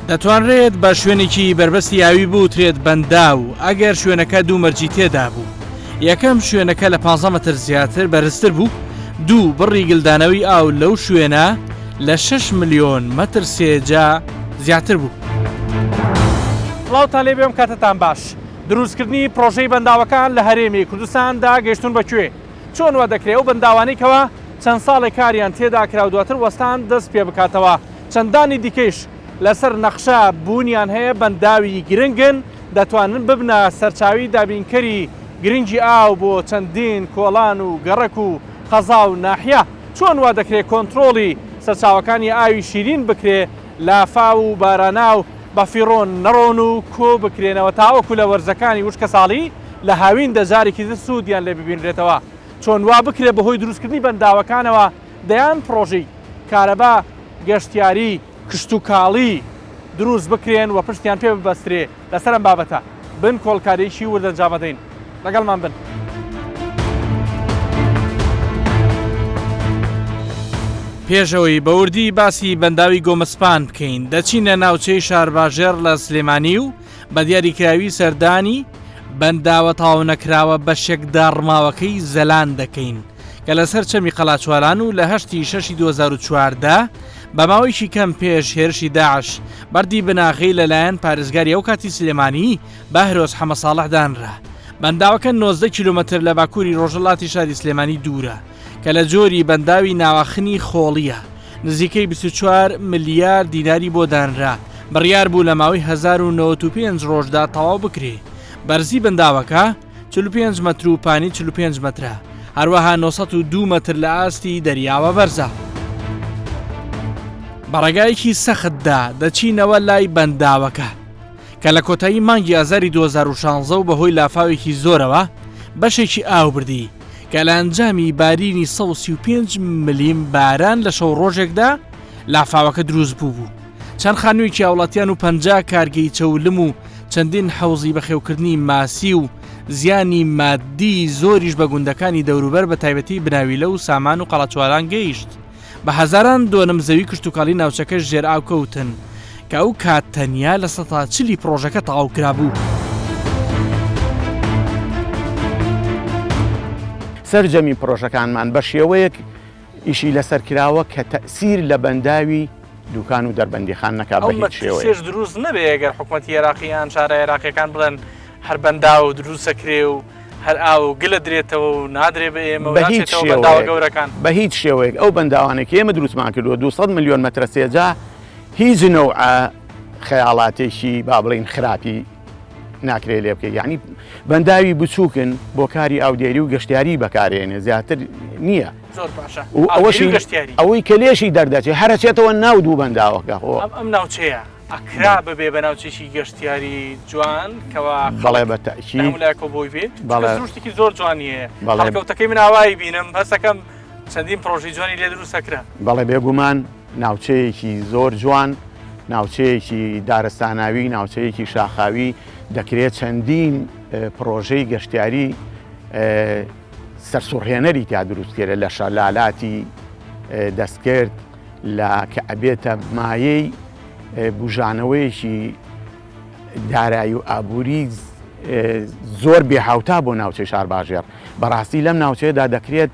دەتوانرێت بە شوێنێکی بەربەستی ئاوی بوترێت بەنداو ئەگەر شوێنەکە دوو مەرجی تێدابوو. یەکەم شوێنەکە لە 15 مەتر زیاتر بەرزتر بوو، دوو بڕی گلدانەوەی ئاو لەو شوێنە لە 6 ملیۆن مەتر سێجا زیاتر بوو. سڵاوتان لێبێ ئەم کاتەتان باش. دروستکردنی پڕۆژەی بەنداوەکان لە هەرێمی کوردستاندا گەیشتوون بە کوێ؟ چۆن وا دەکرێ ئەو بەنداوانەی کەوا چەند ساڵێک کاریان تێدا کرا و دواتر وەستان دەست پێ بکاتەوە؟ چەندانی دیکەیش لەسەر نەخشە بوونیان هەیە بەنداوی گرنگن دەتوانن ببنە سەرچاوی دابینکەری گرنگی ئاو بۆ چەندین کۆڵان و گەڕەک و قەزا و ناحیە. چۆن وا دەکرێ کۆنترۆڵی سەرچاوەکانی ئاوی شیرین بکرێ لافاو و باراناو بەفیڕۆ نەڕۆن و کۆ بکرێنەوە تاوەکو لە وەرزەکانی وشکەساڵی لە هاویندا جارێکی تر سوودیان لێ ببینرێتەوە؟ چۆن وا بکرێ بەهۆی دروستکردنی بەنداوەکانەوە دەیان پڕۆژەی کارەبا، گەشتیاری، کشتوکاڵی دروست بکرێن و پشتیان پێ ببەسترێ؟ لەسەر ئەم بابەتە بنکۆڵکاریی ورد ئەنجامەدەین. لەگەڵمان بن. پێش ئەوەی بە وردی باسی بەنداوی گۆمەسپان بکەین، دەچینە ناوچەی شارباژێڕ لە سلێمانی و بە دیاریکراوی سەردانی بەنداوە تەواونەکراوە بەشێک داڕماوەکەی زەلان دەکەین کە لەسەر چەمی قەلاچواران و لە هەشتی شەشی 2014 بە ماوەیەکی کەم پێش هێرشی داعش بەردی بناغەی لەلایەن پارێزگاری ئەو کاتی سلێمانی بەهرۆز حەمەساڵح دانرا. بەنداوەکە 19 کیلۆمەتر لە باکووری ڕۆژهەڵاتی شاری سلێمانی دوورە کە لە جۆری بەنداوی ناواخنی خۆڵییە، نزیکەی 24 ملیار دیناری بۆ دانرا، بڕیار بوو لە ماوەی 1095 ڕۆژدا تەواو بکرێ. بەرزی بەنداوەکە 45 مەتر و پانی 45 مەترە، هەروەها 902 مەتر لە ئاستی دەریاوە بەرزە. بە ڕێگایەکی سەختدا دەچینەوە لای بەنداوەکە. کە لە کۆتایی مانگی ئازاری 2016 و بەهۆی لافاوێکی زۆرەوە بەشێکی ئاو بردی کە لە ئەنجامی بارینی 135 ملیم باران لە شەو ڕۆژێکدا لافاوەکە دروست بوو بوو چەند خانوویەکی هاوڵاتیان و 50 کارگەی چەولم و چەندین حەوزی بەخێوکردنی ماسی و زیانی مادی زۆریش بە گوندەکانی دەوروبەر بە تایبەتی بناویلە و سامان و قەڵاچواران گەیشت. بە هەزاران دۆنم زەوی کشتوکاڵی ناوچەکەش ژێرئاو کەوتن، کە ئەو کات تەنیا لە سەتا چلی پڕۆژەکە تەواو کرابوو. سەرجەمی پڕۆژەکانمان بە شێوەیەک ئیشی لەسەر کراوە کە تەئسیر لە بەنداوی دوکان و دەربەندیخان نەکا بە هیچ شێوەیەک. ئەو مەترسیەش دروست نەبێ گەر حکومەتی عێراقی یان شارە عێراقیەکان بڵێن هەر بەنداو دروست ئەکرێ و هەر ئاو گل ئەدرێتەوە و نادرێ بە ئێمە و بە هیچ ناچێتەوە بەنداوە شێوەیەک گەورەکان. بە هیچ شێوەیەک ئەو بەنداوانەی کە ئێمە دروستمان کردووە 200 ملیۆن مەترە سێجا هیچ نەوعە خەیاڵاتێکی با بڵێین خراپی ناکرێ لێ بکەی یعنی بەنداوی بچووکن بۆ کاری ئاودێری و گەشتیاری بەکارێنێ زیاتر نییە زۆر باشە و ئەوەشی ئەوەشی گەشتیاری ئەوەی کە لێشی دەردەچێ هەرەچێتەوە ناو دوو بەنداوەکە خۆ ئەم ئەم ناوچەیە ئەکرا ببێ بە ناوچێکی گەشتیاری جوان کەوا بەڵێ خەڵک بە لە تەئکید هەموو لایەکەوە بۆی بێ چونکە بەڵێ سروشتێکی زۆر جوانی هەیە بەڵێ هەڵکەوتەکەی من ئاوایی بینم هەستەکەم چەندین پڕۆژەی جوانی لێ دروست ئەکرا. بەڵێ بێگومان ناوچەیەکی زۆر جوان ناوچەیەکی دارستاناوی ناوچەیەکی شاخاوی دەکرێت چەندین پڕۆژەی گەشتیاری سەرسوڕهێنەری تیا دروست کرێت لە شەلالاتی دەستکرد لە کە ئەبێتە مایەی بوژانەوەیەکی دارایی و ئابووری زۆر بێهاوتا بۆ ناوچەی شارباژێڕ بەڕاستی لەم ناوچەیەدا دەکرێت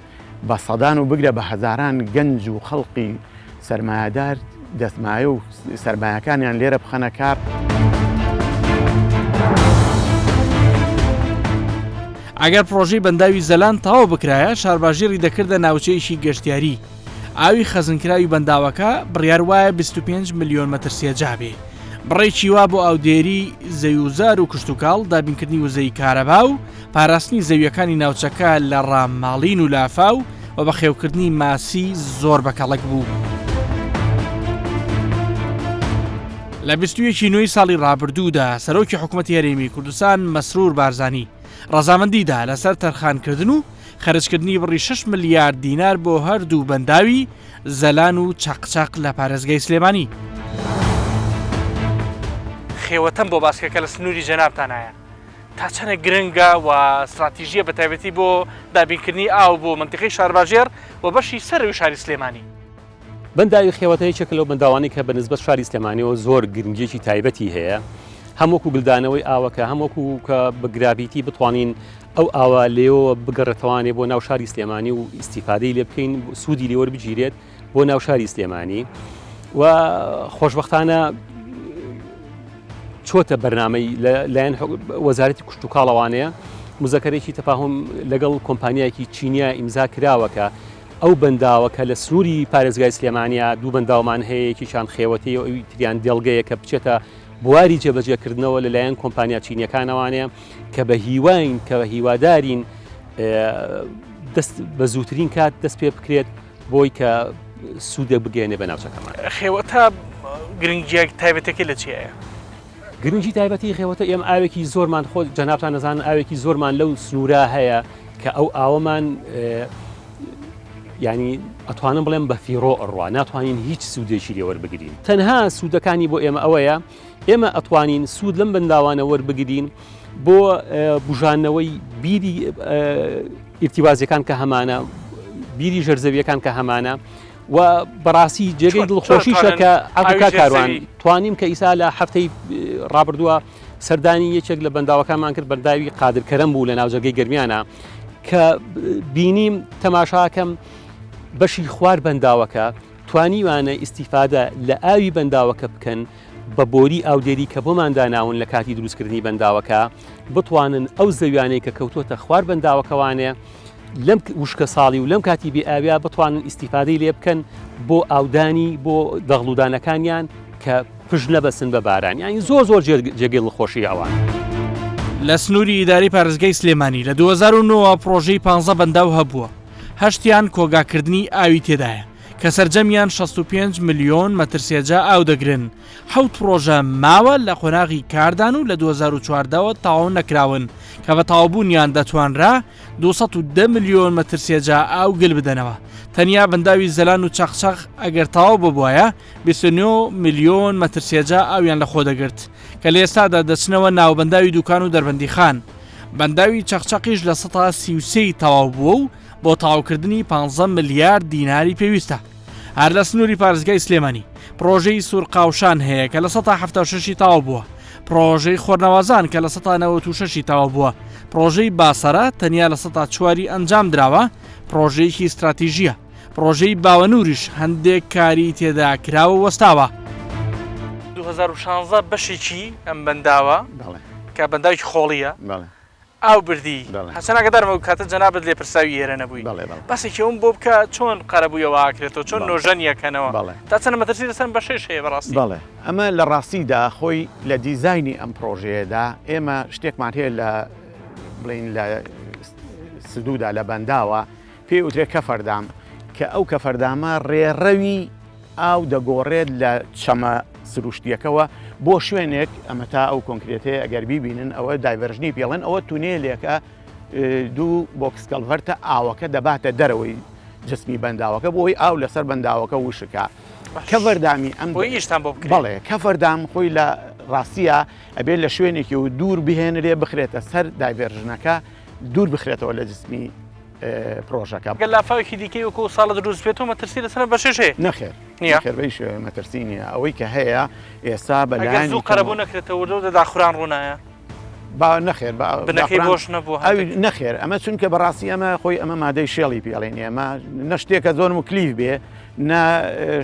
بە سەدان و بگرە بە هەزاران گەنج و خەڵقی سەرمایەدار دەستمایە و سەرمایەکانیان لێرە بخەنە کار. ئەگەر پڕۆژەی بەنداوی زەلان تەواو بکرایە، شارباژێڕی دەکردە ناوچەیەکی گەشتیاری. ئاوی خەزنکراوی بەنداوەکە بڕیار وایە 25 ملیۆن مەتر سێجا بێ. بڕێکی وا بۆ ئاودێری زەویوزار و کشتوکاڵ، دابینکردنی وزەی کارەبا و پاراستنی زەوییەکانی ناوچەکە لە ڕاماڵین و لافاو و بەخێوکردنی ماسی زۆر بەکەڵک بوو. لە 21 ی نۆی ساڵی ڕابردوودا سەرۆکی حکومەتی هەرێمی کوردستان مەسرور بارزانی ڕەزامەندی دا لەسەر تەرخانکردن و خەرجکردنی بڕی 6 ملیار دینار بۆ هەردوو بەنداوی زەلان و چەقچەق لە پارێزگای سلێمانی. خێوەتەم بۆ باسکە کە لە سنووری جەنابتانایە تا چەنێک گرنگە و ستراتیژیە بە تایبەتی بۆ دابینکردنی ئاو بۆ مەنتیقەی شارباژێڕ و بەشی سەرەوی شاری سلێمانی؟ بەنداوی خێوەتە یەکێکە لەو بەنداوانەی کە بە نسبەت شاری سلێمانیەوە زۆر گرنگیەکی تایبەتی هەیە هەم وەکو گلدانەوەی ئاوەکە هەم وەکو کە بە گراڤیتی بتوانین ئەو ئاوە لێەوە بگەڕێتەوانێ بۆ ناو شاری سلێمانی و ئیسیفادەی لێ بکەین سوودی لێوەربگیرێت بۆ ناو شاری سلێمانی و خۆشببختانە چۆتە بەرنامەی لەلایەن وەزارەتی کشتتوکاڵەوانەیە مزەکەرێکی تەفاهم لەگەڵ کۆمپانیایەکی چینیا ئیمزا کراوە کە ئەو بەنداوە کە لە سنووری پارێزگای سلێمانیا دوو بەنداومان هەیە یەکێکیان خێوەتەیە و ئەوی تریان دێڵگەیە کە بچێتە بواری جێبەجێکردنەوە لەلایەن کۆمپانیا چینیەکانەوانەیە کە بە هیواین کە هیوادارین دەست بە زووترین کات دەست پێ بکرێت بۆی کە سوودێک بگەێنێ بە ناوچەکەمان. خێوەتە گرنگیە تایبەتەکەی لە چیایە؟ گرنگی تایبەتی خێوەتە ئێمە ئاوێکی زۆرمان خۆ جەنابتان نەزانن ئاوێکی زۆرمان لەو سنوورە هەیە کە ئەو ئاوەمان ینی ئەتوانم بڵێم بە فیڕۆ ئەڕوا ناتوانین هیچ سوودێکی لێ وەربگرین تەنها سوودەکانی بۆ ئێمە ئەوەیە ئێمە ئەتوانین سوود لەم بەنداوانە وەربگرین بۆ بژانەوەی بیری ئیرتیوازیەکان کە هەمانە بیری ژەرزەویەکان کە هەمانە و بەڕاستی جێگەی دڵخۆشیشە کە عەبدوکا کاروان توانیم کە ئیسا لە هەفتەی ڕابردووە سەردانی یەکێک لە بەنداوەکانمان کرد بەنداوی قادر کەرەم بوو لە ناوجەرگەی گەرمیانە کە بینیم تەماشاکەم بەشی خوار بەنداوەکە توانیوانە ئیسیفادە لە ئاوی بەنداوەکە بکەن بە بۆری ئاودێری کە بۆمان داناون لە کاتی دروستکردنی بەنداوەکە بتوانن ئەو زەویانەی کە کەوتووەتە خوار بەنداوەکەوانێ لەم وشکە ساڵی و لەم کاتی بێ ئاویا بتوانن ئیسیفادەی لێ بکەن بۆ ئاودانی بۆ دەغڵودانەکانیان کە پشت نەبەسن بە باران یانی زۆر زۆر جێگەی دڵخۆشی ئەوان. لە سنووری ئیدارەی پارێزگای سلێمانی لە 2009 ەوە پڕۆژەی پانزە بەنداو هەبووە، هەشتیان کۆگاکردنی ئاوی تێدایە کە سەرجەمیان 65 ملیۆن مەتر سێجا ئاو دەگرن، حەوت پڕۆژە ماوە لە قۆناغی کاردان و لە 2014 ەوە تەواو نەکراون کە بە تەواوبوونیان دەتوانرا 210 ملیۆن مەتر سێجا ئاو گل بدەنەوە. تەنیا بەنداوی زەلان و چەقچەق ئەگەر تەواو ببوایە 29 ملیۆن مەتر سێجا ئاویان لەخۆ دەگرت کە لە ئێستادا دەچنەوە ناو بەنداوی دوکان و دەربەندیخان. بەنداوی چەقچەقیش 33% تەواو بووە و بۆ تەواوکردنی 15 ملیار دیناری پێویستە. هەر لە سنووری پارێزگای سلێمانی پڕۆژەی سوورقاوشان هەیە کە 76% تەواو بووە، پڕۆژەی خۆرنەوازان کە 96% تەواو بووە، پڕۆژەی باسەرە تەنیا 4% ئەنجام دراوە، پڕۆژەیەکی ستراتیژییە، پڕۆژەی باوەنووریش هەندێک کاری تێدا کراوە و وەستاوە. 2016 بەشێکی ئەم بەنداوە کە بەنداوێکی خۆڵییە ئاو بردی حەسەن ئاگادارم ئەو کاتە جەنابت لێپرسراوی ئێرە نەبووی باسێکی ئەوم بۆ بکە چۆن قەرەبووی ئەوە ئاکرێتەوە چۆن نۆژەنی ئەکەنەوە تا چەند مەترسی لەسەر ئەم بەشەیش هەیە بەڕاستی؟ بەڵێ ئەمە لە ڕاستیدا خۆی لە دیزاینی ئەم پڕۆژەیەدا ئێمە شتێکمان هەیە لە بڵین لە سدودا لە بەنداوە پێی وترێ کەفەردام کە ئەو کەفەردامە ڕێڕەوی ئاو دەگۆڕێت لە چەمە سروشتیەکەوە بۆ شوێنێک ئەمە تا ئەو کۆنکرێتەیە ئەگەر بیبینن ئەوە diversion ی پێڵێن ئەوە تونێلێکە دوو box culvert ە ئاوەکە دەباتە دەرەوەی جسمی بەنداوەکە بۆی ئاو لەسەر بەنداوەکە وشکە cofferdam ی ئەم بۆی ئیشتان بۆ بکرێت بەڵێ cofferdam خۆی لە ڕاستیە ئەبێت لە شوێنێکی و دوور بهێنرێ بخرێتە سەر diversion ەکە دوور بخرێتەوە لە جسمی پرۆژەکە. گەر لافاوێکی دیکەی وەکو ئەو ساڵە دروست بێتەوە مەترسی لەسەر ئەم بەشەش هەیە؟ نەخێر نییە؟ نەخێر بەهیچ شێوەیەک مەترسی نییە ئەوەی کە هەیە ئێستا بە ئەگەر لایەنی زوو کەمەوە قەرەبوو نەکرێتەوە وردە وردە داخوران ڕوونایە؟ با نەخێر با بنەکەی داخوران بۆش نەبووە ئەوی هەندێک. نەخێر ئەمە چونکە بەڕاستی ئەمە خۆی ئەمە مادەی شێڵی پێڵێن ئێمە نە شتێکە زۆر مکلیف بێ نە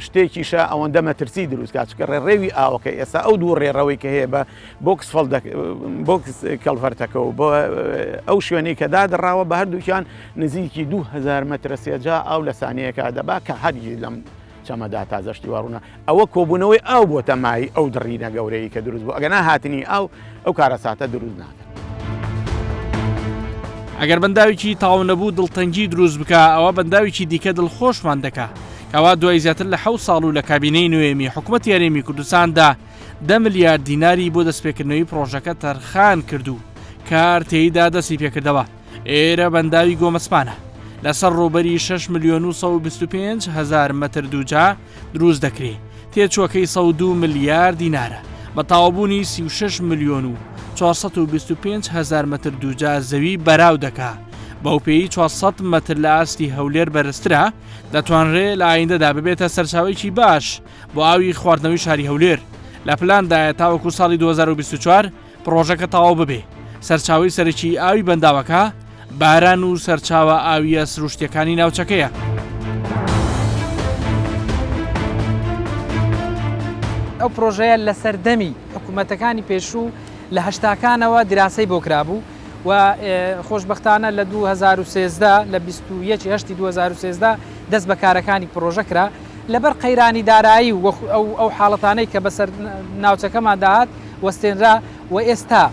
شتێکیشە ئەوەندە مەترسی دروست کات چونکە ڕێڕەوی ئاوەکە ئێستا ئەو دوو ڕێڕەوەی کە هەیە بە box فەڵدەک box culvert ەکە و بۆ ئەو شوێنەی کە دادڕاوە بە هەردووکیان نزیکی 2000 مەترە سێجا ئاو لە سانیەکە دەبا کە هەرگیز لەم چەمەدا تازەشتی واڕوونە ئەوە کۆبوونەوەی ئاو بۆتە مای ئەو دڕینە گەورەی کە دروست بوو ئەگەنا هاتنی ئاو ئەو کارەساتە دروست ناکات. ئەگەر بەنداوێکی تەواو نەبوو دڵتەنگی دروست بکا ئەوا بەنداوێکی دیکە دڵخۆشمان دەکا کەوا دوای زیاتر لە حەوت ساڵ و لە کابینەی نوێمی حکومەتی هەرێمی کوردستاندا دە ملیار دیناری بۆ دەستپێکردنەوەی پڕۆژەکە تەرخان کرد و کار تێیدا دەستی پێکردەوە. ئێرە بەنداوی گۆمەسپانە لەسەر ڕووبەری 6 ملیۆن و 125 هەزار مەتر دووجا دروست دەکرێ، تێچووەکەی 102 ملیار دینارە، بە تەواوبوونی 36 ملیۆن و 425 هەزار مەتر دووجا زەوی بەراو دەکا. بەوپێیەی 400 مەتر لە ئاستی هەولێر بەرزترە، دەتوانرێ لە ئایندەدا ببێتە سەرچاوەیەکی باش بۆ ئاوی خواردنەوەی شاری هەولێر. لە پلاندایە تاوەکو ساڵی 2024 پڕۆژەکە تەواو ببێ. سەرچاوەی سەرەکیی ئاوی بەنداوەکە باران و سەرچاوە ئاوییە سروشتییەکانی ناوچەکەیە. ئەو پرۆژەیە لە سەردەمی حکوومەتەکانی پێشوو لە هەشتاکانەوە دیراسەی بۆ کرابوو و خۆشبەختانە لە 2013 لە 21 هەشتی 2013 دەست بە کارەکانی پرۆژە کرا. لەبەر قەیرانی دارایی و ئەو حاڵەتانەی کە بەسەر ناوچەکەمان داهات وەستێنرا و ئێستا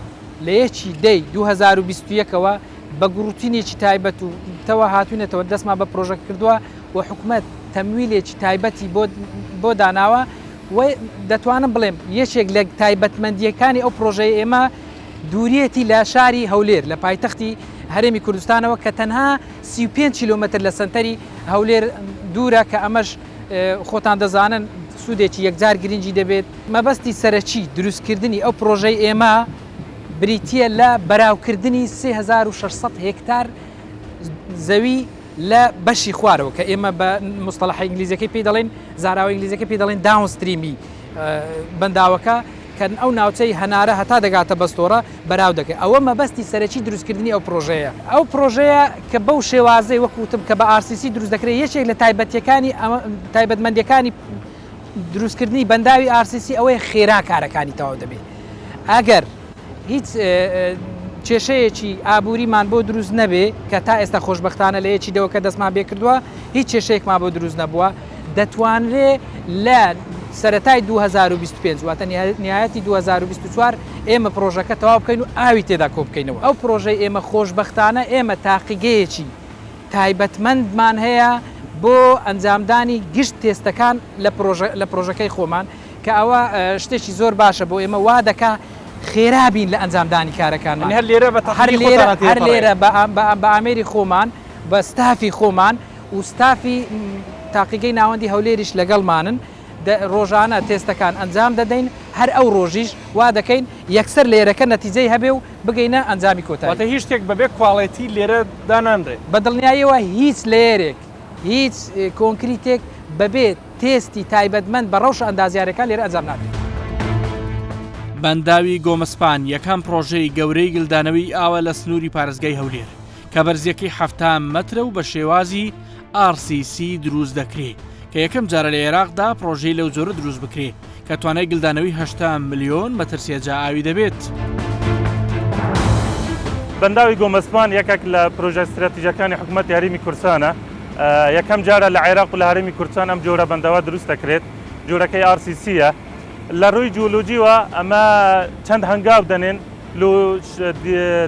لە یەکی دەی 2021 ەوە بە گوڕوتینێکی تایبەت و تەوە هاتوینەتەوە دەستمان بە پرۆژەکە کردووە و حکومەت تەمویلێکی تایبەتی بۆ بۆ داناوە و دەتوانم بڵێم یەکێک لە تایبەتمەندییەکانی ئەو پرۆژەی ئێمە دووریەتی لە شاری هەولێر لە پایتەختی هەرێمی کوردستانەوە کە تەنها 35 کیلۆمەتر لە سەنتەری هەولێر دوورە کە ئەمەش خۆتان دەزانن سوودێکی یەکجار گرنگی دەبێت. مەبەستی سەرەکی دروستکردنی ئەو پرۆژەی ئێمە بریتییە لە بەراوکردنی 3600 هێکتار زەوی لە بەشی خوارەوە کە ئێمە بە مستەڵەحە ئینگلیزیەکەی پێی دەڵێن زاراوە ئینگلیزیەکەی پێی دەڵێن downstream ی بەنداوەکە کە ئەو ناوچەی هەنارە هەتا دەگاتە بەستۆڕە بەراو دەکەی ئەوە مەبەستی سەرەکی دروستکردنی ئەو پرۆژەیە ئەو پرۆژەیە کە بەو شێوازەی وەک وتم کە بە RCC دروست دەکرێت یەکێک لە تایبەتیەکانی تایبەتمەندیەکانی دروستکردنی بەنداوی RCC ئەوەیە خێرا کارەکانی تەواو دەبێت ئەگەر هیچ کێشەیەکی ئابووریمان بۆ دروست نەبێ کە تا ئێستا خۆشبەختانە لە یەکی دەوەکە دەستمان پێ کردووە هیچ کێشەیەکمان بۆ دروست نەبووە دەتوانرێ لە سەرەتای 2025 واتە نهایەتی 2024 ئێمە پرۆژەکە تەواو بکەین و ئاوی تێدا کۆ بکەینەوە ئەو پرۆژەی ئێمە خۆشبەختانە ئێمە تاقیگەیەکی تایبەتمەندمان هەیە بۆ ئەنجامدانی گشت تێستەکان لە پرۆژەکەی خۆمان کە ئەوە شتێکی زۆر باشە بۆ ئێمە وا دەکا خێرا بین لە ئەنجامدانی کارەکانمان. هەر لێرە بە تەقلیدی خۆتان تێپەڕێ. هەر لێرە بە ئامێری خۆمان، بە ستافی خۆمان و ستافی تاقیگەی ناوەندی هەولێریش لەگەڵمانن، ڕۆژانە تێستەکان ئەنجام دەدەین، هەر ئەو ڕۆژیش وا دەکەین یەکسەر لێرەکە نەتیجەی هەبێ و بگەینە ئەنجامی کۆتایی. واتە هیچ شتێک بەبێ quality لێرە دانانرێ؟ بە دڵنیاییەوە هیچ layer ێک، هیچ کۆنکریتێک بەبێ تێستی تایبەتمەند بە ڕەوشە ئەندازیارەکان لێرە ئەنجام نادرێت. بەنداوی گۆمەسپان یەکەم پڕۆژەی گەورەی گلدانەوەی ئاوە لە سنووری پارێزگای هەولێر، کە بەرزییەکەی 70 مەترە و بە شێوازی RCC دروست دەکرێ، کە یەکەم جارە لە عێراقدا پڕۆژەی لەو جۆرە دروست بکرێ، کە توانای گلدانەوەی 80 ملیۆن مەتر سێجا ئاوی دەبێت. بەنداوی گۆمەسپان یەکێک لە پرۆژە ستراتیژەکانی حکوومەتی هەرێمی کوردستانە. یەکەم جارە لە عێراق و لە هەرێمی کوردستان ئەم جۆرە بەنداوە دروست دەکرێت، جۆرەکەی RCC یە. لە ڕووی جیۆلۆجیوە ئەمە چەند هەنگاو دەنێن لۆ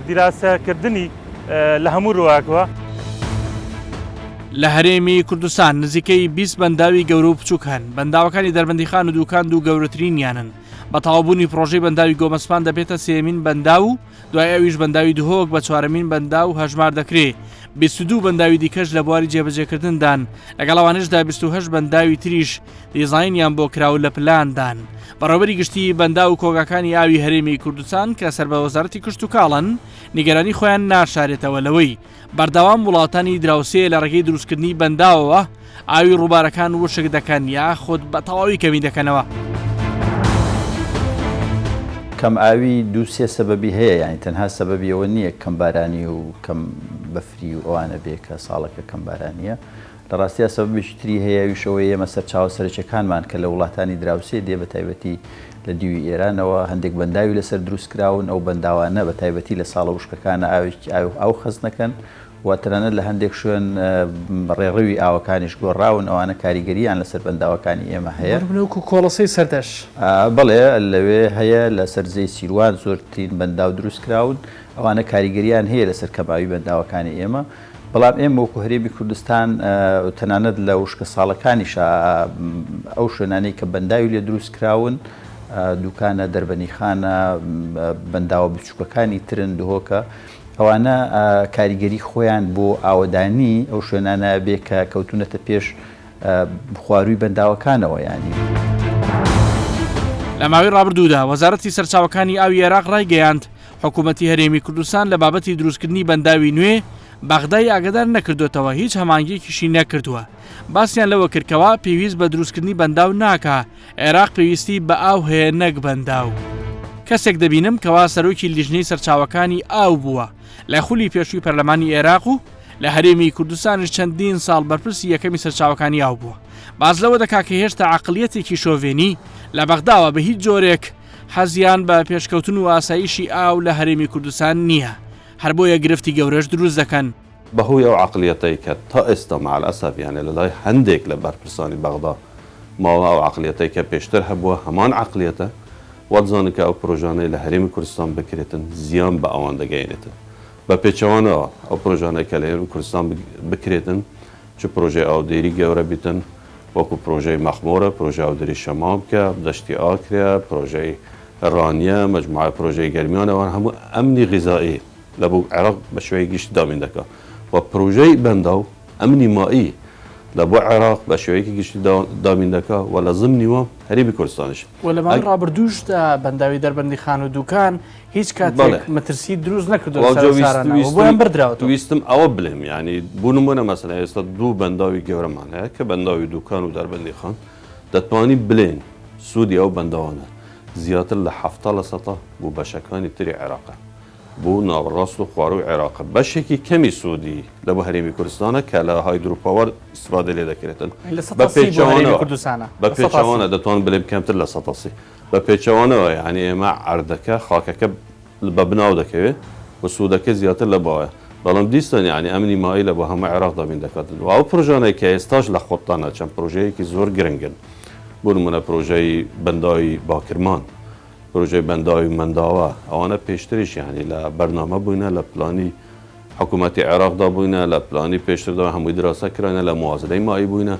دیراسەکردنی لە هەموو ڕووەکەوە. لە هەرێمی کوردستان نزیکەی 20 بەنداوی گەورە و بچووک هەن، بەنداوەکانی دەربەندیخان و دووکان دوو گەورەترینیانن. بە تەواوبوونی پڕۆژەی بەنداوی گۆمەسپان دەبێتە سێیەمین بەنداو و دوای ئەویش بەنداوی دهۆک بە چوارەمین بەنداو هەژمار دەکرێ، 22 بەنداوی دیکەش لە بواری جێبەجێکردندان، لەگەڵ ئەوانەشدا 28 بەنداوی تریش دیزاینیان بۆ کرا و لە پلاندان. بەڕێوەبەری گشتیی بەنداو و کۆگاکانی ئاوی هەرێمی کوردستان کە سەر بە وەزارەتی کشتوکاڵن، نیگەرانی خۆیان ناشارێتەوە لەوەی بەردەوام وڵاتانی دراوسێ لە ڕێگەی دروستکردنی بەنداوەوە ئاوی ڕووبارەکان وشک دەکەن یاخود بە تەواوی کەمی دەکەنەوە. کەم ئاوی دوو سێ سەبەبی هەیە یانی تەنها سەبەبی ئەوە نییە کەم بارانی و کەم بەفری و ئەوانە بێ کە ساڵەکە کەم بارانییە لە ڕاستیا سەبەبێکی تری هەیە ئەویش ئەوەیە ئێمە سەرچاوە سەرەکیەکانمان کە لە وڵاتانی دراوسێ دێ بە تایبەتی لە دیوی ئێرانەوە هەندێک بەنداوی لەسەر دروست کراون ئەو بەنداوانە بە تایبەتی لە ساڵە وشکەکانە ئاوێکی ئاو ئاو خەزنەکەن و تەنانەت لە هەندێک شوێن ڕێڕەوی ئاوەکانیش گۆڕاون ئەوانە کاریگەرییان لەسەر بەنداوەکانی ئێمە هەیە. بۆ نمونە وەکو کۆڵەسەی سەردەشت. بەڵێ لەوێ هەیە لەسەر زێی سیروان زۆرترین بەنداو دروست کراون ئەوانە کاریگەرییان هەیە لەسەر کەمئاوی بەنداوەکانی ئێمە بەڵام ئێمە وەکو هەرێمی کوردستان تەنانەت لە وشکە ساڵەکانیشا ئەو شوێنانەی کە بەنداوی لێ دروست کراون دوکانە دەربەنیخانە بەنداوە بچووکەکانی ترن دهۆکە ئەوانە کاریگەری خۆیان بۆ ئاوەدانی ئەو شوێنانە بێ کە کەوتونەتە پێش خوارووی بەنداوەکانەوە یانی. لە ماوەی ڕابردوودا وەزارەتی سەرچاوەکانی ئاوی عێراق ڕایگەیاند، حکوومەتی هەرێمی کوردستان لە بابەتی دروستکردنی بەنداوی نوێ بەغدای ئاگادار نەکردۆتەوە هیچ هەمانگیەکیشی نەکردووە باسیان لەوە کرد کەوا پێویست بە دروستکردنی بەنداو ناکا عێراق پێویستی بە ئاو هەیە نەک بەنداو. کەسێک دەبینم کەوا سەرۆکی لیژنەی سەرچاوەکانی ئاو بووە لە خولی پێشووی پەرلەمانی عێراق و لە هەرێمی کوردستانیش چەندین ساڵ بەرپرسی یەکەمی سەرچاوەکانی ئاو بووە باس لەوە دەکا کە هێشتا عەقڵیەتێکی شۆڤێنی لە بەغداوە بە هیچ جۆرێک حەزیان بە پێشکەوتن و ئاسایشی ئاو لە هەرێمی کوردستان نییە هەر بۆیە گرفتی گەورەش دروست دەکەن. بەهۆی ئەو عەقڵیەتەی کە تا ئێستا مع الاسف یانێ لە لای هەندێک لە بەرپرسانی بەغدا ماوە ئەو عەقڵیەتەی کە پێشتر هەبووە هەمان عەقڵیەتە وادزانن کە ئەو پرۆژانەی لە هەرێمی کوردستان بکرێتن زیان بە ئەوان دەگەیەنێتن بە پێچەوانەوە ئەو پرۆژانەی کە لە هەرێمی کوردستان بکرێتن چ پرۆژەی ئاودێری گەورە بیتن وەکو پرۆژەی مەخمۆرە، پرۆژەی ئاودێری شەمامکە، دەشتی ئاکرە، پرۆژەی ڕانیە، مەجموعە پرۆژەی گەرمیان ئەوان هەموو ئەمنی غیزائی لە بۆ عێراق بە شێوەیەکی گشتی دابین دەکا و پرۆژەی بەنداو ئەمنی مائی لە بۆ عێراق بە شێوەیەکی گشتی دابین دەکا و لە زمنی وە هەرێمی کوردستانیش. و لە ماوەی ڕابردووشدا بەنداوی دەربەندیخان و دوکان هیچ کاتێک مەترسی دروست نەکردووە لەسەر ئەو شارانە و بۆیان بردراوەتەوە. ویستم ئەوە بلێم یانی بۆ نموونە مەسەلەن ئێستا دوو بەنداوی گەورەمان هەیە کە بەنداوی دوکان و دەربەندیخان دەتوانی بلێن سوودی ئەو بەنداوانە زیاتر لە 70 لە سەتا بۆ بەشەکانی تری عێراقە بۆ ناوەڕاست و خوارووی عێراقە بەشێکی کەمی سوودی لە بۆ هەرێمی کوردستانە کە لە hydropower ئیستفادە لێ دەکرێتن بە پێچەوانەوە بە پێچەوانە دەتوانم بلێم کەمتر لە 30. بە پێچەوانەوە یانی ئێمە عەردەکە خاکەکە بە بناو دەکەوێ و سوودەکەی زیاتر لە باوە بەڵام دیسان یانی ئەمنی مایی لە بۆ هەموو عێراق دابین دەکاتن و ئەو پرۆژانەی کە ئێستاش لە خۆتدانە چەند پرۆژەیەکی زۆر گرنگن بۆ نموونە پرۆژەی بەنداوی باکرمان پرۆژەی بەنداوی مەنداوە ئەوانە پێشتریش یانی لە بەرنامە بووینە لە پلانی حکوومەتی عێراقدا بووینە، لە پلانی پێشتردا هەمووی دراسە کراینە، لە موازنەی مائی بووینە،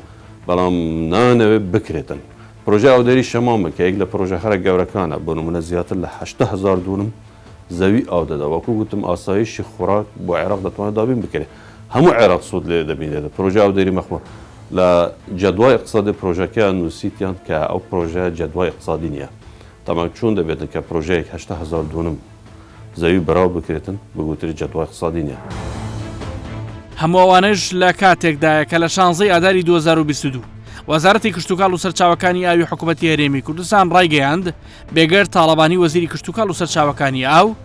بەڵام نایانەوێت بکرێتن. پرۆژەی ئاودێری شەمامە کە یەک لە پرۆژە هەرە گەورەکانە، بۆ نموونە زیاتر لە 80,000 دونم زەوی ئاو دەدا، وەکو گوتم ئاسایشی خۆراک بۆ عێراق دەتوانێت دابین بکرێت، هەموو عێراق سوود لێ دەبینێت. پرۆژەی ئاودێری مەخموور لە جەدوای ئیقتسادی پرۆژەکەیان نووسیتیان کە ئەو پرۆژەیە جەدوای ئیقتسادی نییە. تەبعەن چۆن دەبێتن کە پرۆژەیەک 80,000 دونم زەوی بەراو بکرێتن بگوترێت جەدوای اقتصادی نیە. هەموو ئەوانەش لە کاتێکدایە کە لە شانزەی ئاداری 2022 وەزارەتی کشتوکاڵ و سەرچاوەکانی ئاوی حکوومەتی هەرێمی کوردستان ڕایگەیاند بێگەرد تاڵەبانی وەزیری کشتوکاڵ و سەرچاوەکانی ئاو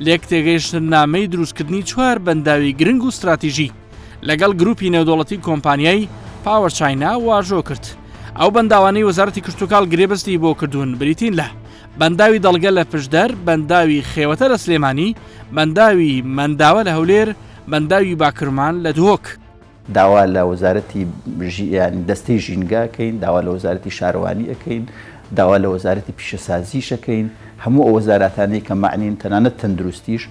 لێکتێگەیشتننامەی دروستکردنی چوار بەنداوی گرنگ و ستراتیژی لەگەڵ گروپی نێودەوڵەتی کۆمپانیای پاوەر چاینا واژۆ کرد. ئەو بەنداوانەی وەزارەتی کشتوکاڵ گرێبەستی بۆ کردوون بریتین لە بەنداوی دەڵگە لە پشدەر، بەنداوی خێوەتە لە سلێمانی، بەنداوی مەنداوە لە هەولێر، بەنداوی باکرمان لە دهۆک. داوا لە وەزارەتی یانی دەستەی ژینگە ئەکەین، داوا لە وەزارەتی شارەوانی ئەکەین، داوا لە وەزارەتی پیشەسازیش ئەکەین، هەموو ئەو وەزاراتانەی کە مەعنین تەنانەت تەندروستیش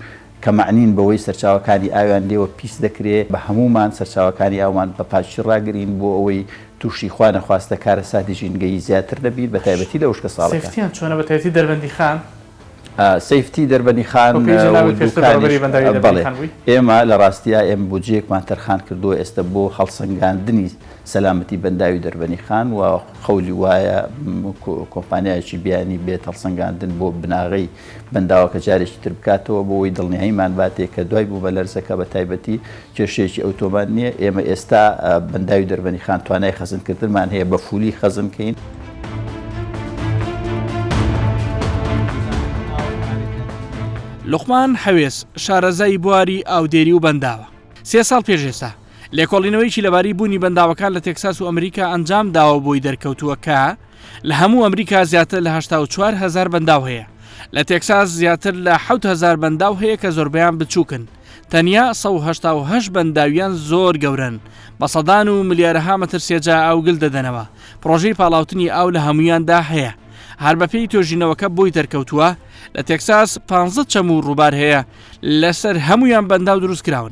کە مەعنین بەوەی سەرچاوەکانی ئاویان لێوە پیس دەکرێ، بە هەموومان سەرچاوەکانی ئاومان بە پاکی ڕاگرین بۆ ئەوەی تووشی خوا نەخواستە کارەساتی ژینگەیی زیاتر نەبین بە تایبەتی لە وشکە ساڵەکان. safety یان چۆنە بە تایبەتی دەربەندیخان؟ safety دەربەندیخان وەکو و جەنابت پێشتر دوکانیش بەڕێوەبەری بەنداوی بەڵێ دەربەندیخان بووی. ئێمە لە ڕاستیا ئێمە بودجەیەکمان تەرخان کردووە ئێستە بۆ هەڵسەنگاندنی سەلامەتی بەنداوی دەربەنیخان و قەولی وایە کۆمپانیایەکی بیانی بێت هەڵسەنگاندن بۆ بناغەی بەنداوەکە جارێکی تر بکاتەوە بۆ ئەوەی دڵنیاییمان باتێ کە دوای بوومەلەرزەکە بە تایبەتی کێشەیەکی ئەوتۆمان نییە، ئێمە ئێستا بەنداوی دەربەنیخان توانای خەزنکردنمان هەیە بە فولی خەزن کەین. لوقمان حەوێز، شارەزای بواری ئاودێری و بەنداوە، سێ ساڵ پێش ئێستا لێکۆڵینەوەیەکی لەبارەی بوونی بەنداوەکان لە تێکساس و ئەمریکا ئەنجام داوە و بۆی دەرکەوتووە کە لە هەموو ئەمریکا زیاتر لە 84 هەزار بەنداو هەیە. لە تێکساس زیاتر لە 7000 بەنداو هەیە کە زۆربەیان بچووکن. تەنیا 188 بەنداویان زۆر گەورەن. بە سەدان و ملیارەها مەتر سێجا ئاو گل دەدەنەوە. پڕۆژەی پاڵاوتنی ئاو لە هەموویاندا هەیە. هەر بەپێی توێژینەوەکە بۆی دەرکەوتووە لە تێکساس 15 چەم و ڕووبار هەیە لەسەر هەموویان بەنداو دروست کراون.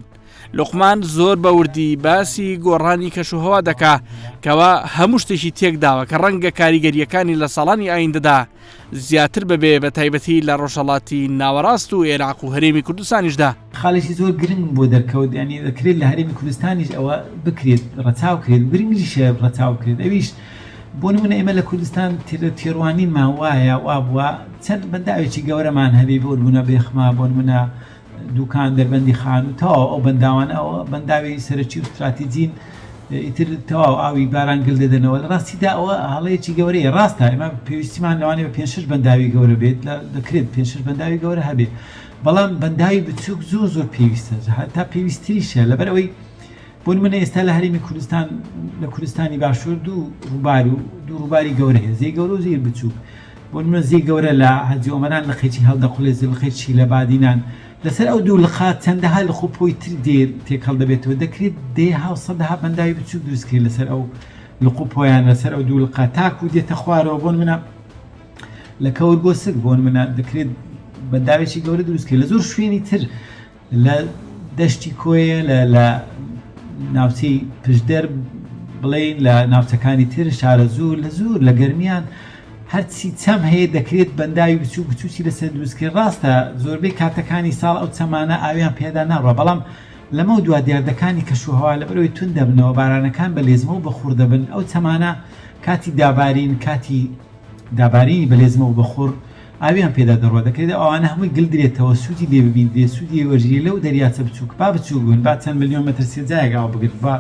لوقمان زۆر بە وردی باسی گۆڕانی کەشوهەوا دەکا کەوا هەموو شتێکی تێکداوە کە ڕەنگە کاریگەرییەکانی لە ساڵانی ئایندەدا زیاتر ببێ بە تایبەتی لە ڕۆژهەڵاتی ناوەڕاست و ئێراق و هەرێمی کوردستانیشدا. خاڵێکی زۆر گرنگم بۆ دەرکەوت یانی دەکرێت لە هەرێمی کوردستانیش ئەوە بکرێت ڕەچاو کرێت گرنگیشە ڕەچاو بکرێت ئەویش بۆ نمونە ئێمە لە کوردستان تێڕوانینمان وایە وابووە چەند بەنداوێکی گەورەمان هەبێ بۆ نمونە بێخمە بۆ نمونە. دوکان دەربەندی خان و تەواو ئەو بەنداوانە ئەوە بەنداوی سەرەکی و ستراتیجین ئیتر تەواو ئاوی باران گل دەدەنەوە لە ڕاستیدا ئەوە هەڵەیەکی گەورەیە ڕاستە ئێمە پێویستیمان لەوانەیە بە پێنج شەش بەنداوی گەورە بێت لە دەکرێت پێنج شەش بەنداوی گەورە هەبێت بەڵام بەنداوی بچووک زۆر زۆر پێویستە تا پێویستتریشە لەبەر ئەوەی بۆ نمونە ئێستا لە هەرێمی کوردستان لە کوردستانی باشوور دوو ڕووبار و دوو ڕووباری گەورە هەیە زێی گەورە و زێی بچووک بۆ نمونە زێی گەورە لە حەجی ئۆمەران لقێکی هەڵدەقوڵێ لقێکی لە بادینان لەسەر ئەو دوو لقە چەندەها لق و پۆی تر دێ تێکەڵ دەبێتەوە دەکرێت دەیەها و سەدەها بەنداوی بچووک دروست کرێت لەسەر ئەو لق و پۆیان لەسەر ئەو دوو لقە تاکو دێتە خوارەوە بۆ نمونە لە کەور بۆ سک بۆ نمونە دەکرێت بەنداوێکی گەورە دروست کرێت لە زۆر شوێنی تر لە دەشتی کۆیە لە لە ناوچەی پشدەر بڵێین لە ناوچەکانی تر شارەزوور لە زۆر لە گەرمیان هەرچی چەم هەیە دەکرێت بەنداوی بچووک بچووکی لەسەر دروستکرێت ڕاستە زۆربەی کاتەکانی ساڵ ئەو چەمانە ئاویان پێدا ناڕوا بەڵام لەمەو دوا دیاردەکانی کەشوهەوا لەبەرئەوەی توند دەبنەوە بارانەکان بە لێزمە و بەخوڕ دەبن ئەو چەمانە کاتی دابارین کاتی دابارینی بە لێزمە و بەخوڕ ئاویان پێدا دەڕوا دەکرێت ئەوانە هەمووی گل درێتەوە سوودی لێ ببیندرێت سوودی لێ وەرگیرێت لەو دەریاچە بچووک با بچووک بن با چەند ملیۆن مەتر سێجایەک ئاو بگرن با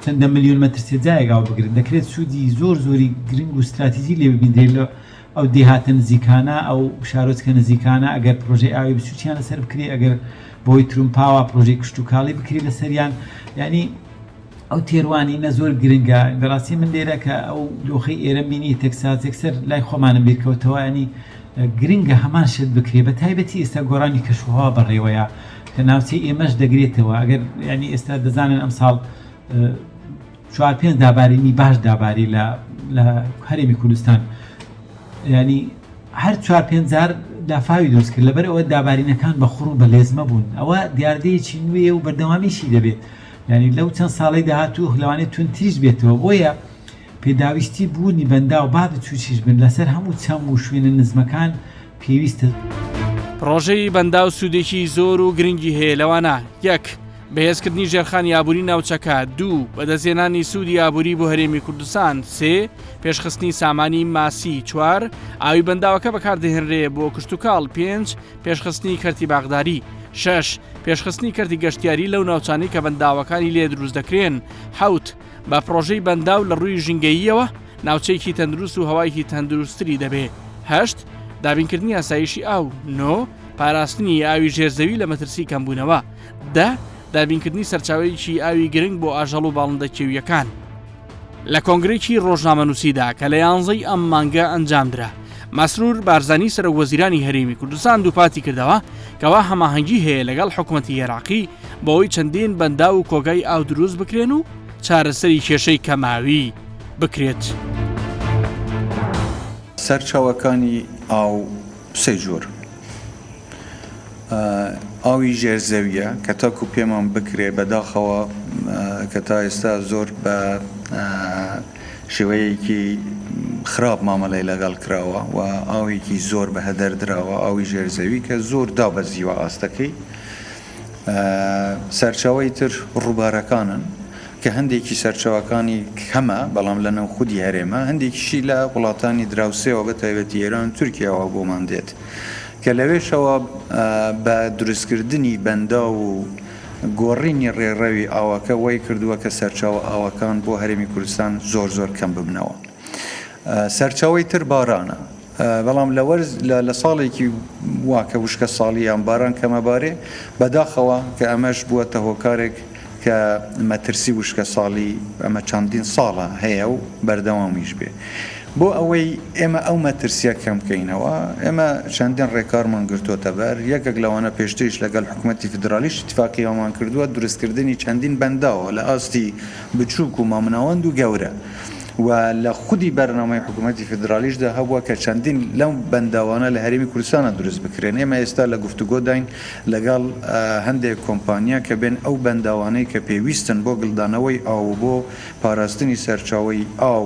چەند دە ملیۆن مەتر سێجایەک ئاو بگرن دەکرێت سوودی زۆر زۆری گرنگ و ستراتیجی لێ ببیندرێت لە ئەو دێهاتە نزیکانە ئەو شارۆچکە نزیکانە ئەگەر پرۆژەی ئاوی بچووکیان لەسەر بکرێت ئەگەر بۆی ترومپاوە پرۆژەی کشتوکاڵی بکرێت لەسەریان یعنی ئەو تێروانینە زۆر گرنگە بەڕاستی من لێرە کە ئەو دۆخەی ئێرەم بینی تەکساس یەکسەر لای خۆمانم بیرکەوتەوە ینی گرنگە هەمان شت بکرێ بە تایبەتی ئێستا گۆڕانی کەشوهەوا بەڕێوەیە کە ناوچەی ئێمەش دەگرێتەوە ئەگەر ینی ئێستا دەزانن ئەم ساڵ چوار پێنج دابارینی باش داباری لە لە هەرێمی کوردستان ینی هەر چوار پێنج جار لافاوی دروست کرد لەبەر ئەوە دابارینەکان بە خوڕ و بە لێزمە بوون ئەوە دیاردەیەکی نوێیە و بەردەوامیشی دەبێت یانی لەو چەند ساڵەی داهاتوو لەوانەیە توندتریش بێتەوە بۆیە پێداویستی بوونی بەنداو با بچووکیش بن لەسەر هەموو چەم و شوێنە نزمەکان پێویستە. پڕۆژەی بەنداو سوودێکی زۆر و گرنگی هەیە لەوانە، یەک. بەهێزکردنی ژێرخانی ئابووری ناوچەکە، دوو. بەدەستهێنانی سوودی ئابووری بۆ هەرێمی کوردستان، سێ. پێشخستنی سامانی ماسی، چوار. ئاوی بەنداوەکە بەکاردەهێنرێ بۆ کشتوکاڵ، پێنج. پێشخستنی کەرتی باخداری، شەش. پێشخستنی کەرتی گەشتیاری لەو ناوچانەی کە بەنداوەکانی لێ دروست دەکرێن، حەوت. بە پڕۆژەی بەنداو لە ڕووی ژینگەییەوە ناوچەیەکی تەندروست و هەوایەکی تەندروستتری دەبێ، هەشت. دابینکردنی ئاسایشی ئاو، نۆ. پاراستنی ئاوی ژێر زەوی لە مەترسی کەمبوونەوە، دە. دابینکردنی سەرچاوەیەکی ئاوی گرنگ بۆ ئاژەڵ و باڵندە کێوییەکان. لە کۆنگرەیەکی ڕۆژنامەنووسیدا کە لە یانزەی ئەم مانگە ئەنجامدرا، مەسرور بارزانی سەرۆک وەزیرانی هەرێمی کوردستان دووپاتی کردەوە کەوا هەماهەنگی هەیە لەگەڵ حکومەتی عێراقی بەوەی چەندین بەنداو و کۆگای ئاو دروست بکرێن و چارەسەری کێشەی کەماوی بکرێت. سەرچاوەکانی ئاو سێ جۆر ئاوی ژێر زەویە کە تاکو پێمان بکرێ بەداخەوە کە تا ئێستا زۆر بە شێوەیەکی خراپ مامەلەی لەگەڵ کراوە و ئاوێکی زۆر بە هەدەر دراوە ئاوی ژێر زەوی کە زۆر دابەزیوە ئاستەکەی سەرچاوەی تر ڕووبارەکانن کە هەندێکی سەرچاوەکانی کەمە بەڵام لە ناوخودی هەرێمە هەندێکیشی لە وڵاتانی دراوسێوە بە تایبەتی ئێران و تورکیاوە بۆمان دێت کە لەوێشەوە بە دروستکردنی بەنداو و گۆڕینی ڕێڕەوی ئاوەکە وای کردووە کە سەرچاوە ئاوەکان بۆ هەرێمی کوردستان زۆر زۆر کەم ببنەوە. سەرچاوەی تر بارانە. بەڵام لە وەرز لە ساڵێکی وا کە وشکە ساڵی یان باران کەمە بارێ بەداخەوە کە ئەمەش بووەتە هۆکارێک کە مەترسی وشکە ساڵی ئەمە چەندین ساڵە هەیە و بەردەوامیش بێ. بۆ ئەوەی ئێمە ئەو مەترسیە کەم بکەینەوە ئێمە چەندین ڕێکارمان گرتۆتە بەر یەکێک لەوانە پێشتریش لەگەڵ حکومەتی فیدرالیش ئیتفاقیەمان کردووە دروستکردنی چەندین بەنداوە لە ئاستی بچووک و مامناوەند و گەورە و لە خودی بەرنامەی حکوومەتی فیدرالیشدا هەبووە کە چەندین لەم بەنداوانە لە هەرێمی کوردستانا دروست بکرێن. ئێمە ئێستا لە گفتوگۆداین لەگەڵ هەندێک کۆمپانیا کە بێن ئەو بەنداوانەی کە پێویستن بۆ گلدانەوەی ئاو و بۆ پاراستنی سەرچاوەی ئاو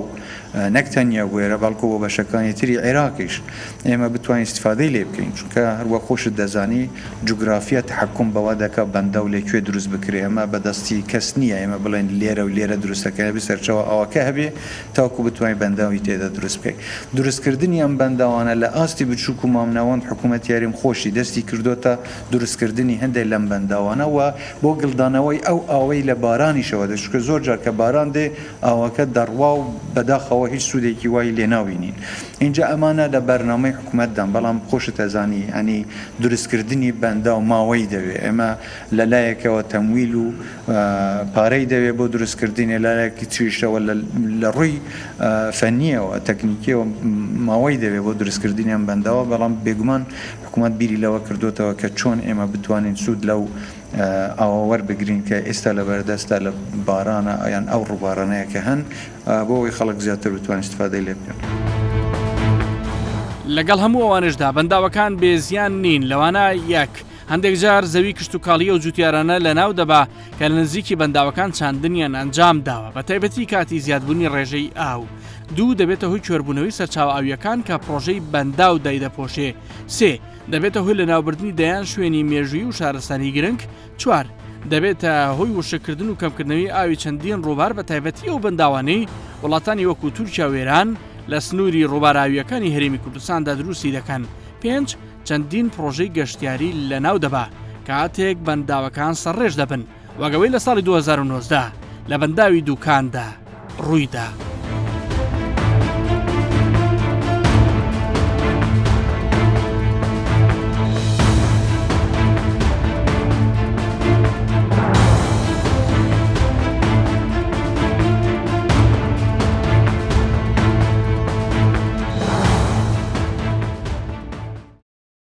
نەک تەنیا بۆ ئێرە بەڵکو بۆ بەشەکانی تری عێراقیش ئێمە بتوانین ئیستیفادەی لێ بکەین چونکە هەروەک خۆشت دەزانی جوگرافیا تەحەکوم بەوە دەکا بەنداو لە کوێ دروست بکرێ ئەمە بە دەستی کەس نییە ئێمە بڵێین لێرە و لێرە دروست دەکەین ئەبێ سەرچاوە ئاوەکە هەبێ. تاکو بتوانی بەنداوی تێدا دروست بکەی. دروستکردنی ئەم بەنداوانە لە ئاستی بچووک و مامناوەند حکوومەتی هەرێم خۆشی دەستی کردۆتە دروستکردنی هەندێک لەم بەنداوانە و بۆ گلدانەوەی ئەو ئاوەی لە بارانیشەوە دێت، چونکە زۆر جار کە باران دێ ئاوەکە دەڕوا و بەداخەوە هیچ سوودێکی وای لێ نابینین. ئینجا ئەمانە لە بەرنامەی حکوومەتدان، بەڵام خۆشت ئەزانی یانی دروستکردنی بەنداو ماوەی دەوێ. ئێمە لە لایەکەوە تەمویل و پارەی دەوێ بۆ دروستکردنی، لە لایەکی تریشەوە لە ڕووی فەنییەوە، تەکنیکییەوە ماوەی دەوێ بۆ دروستکردنی ئەم بەنداوە، بەڵام بێگومان حکومەت بیری لەوە کردۆتەوە کە چۆن ئێمە بتوانین سوود لەو ئاوە وەربگرین کە ئێستا لەبەردەستە لە بارانە یان ئەو ڕووبارانەیە کە هەن بۆ ئەوەی خەڵک زیاتر بتوانێت ئیستفادەی لێ بکەن. لەگەڵ هەموو ئەوانەشدا بەنداوەکان بێ زیان نین، لەوانە، یەک. هەندێک جار زەوی کشتوکاڵی ئەو جوتیارانە لەناو دەبا کە لە نزیکی بەنداوەکان چاندنیان ئەنجام داوە بە تایبەتی کاتی زیادبوونی ڕێژەی ئاو. دوو دەبێتە هۆی کوێربوونەوەی سەرچاوە ئاوییەکان کە پڕۆژەی بەنداو دایدەپۆشێ. سێ دەبێتە هۆی لەناوبردنی دەیان شوێنی مێژوویی و شارستانی گرنگ. چوار دەبێتە هۆی وشککردن و کەمکردنەوەی ئاوی چەندین ڕووبار بە تایبەتی ئەو بەنداوانەی وڵاتانی وەکو تورکیا و ئێران لە سنووری ڕووباراوییەکانی هەرێمی کوردستاندا دروستی دەکەن. پێنج چەندین پڕۆژەی گەشتیاری لەناو دەبا کاتێک بەنداوەکان سەرڕێژ دەبن، وەک ئەوەی لە ساڵی 2019 لە بەنداوی دوکاندا ڕوویدا.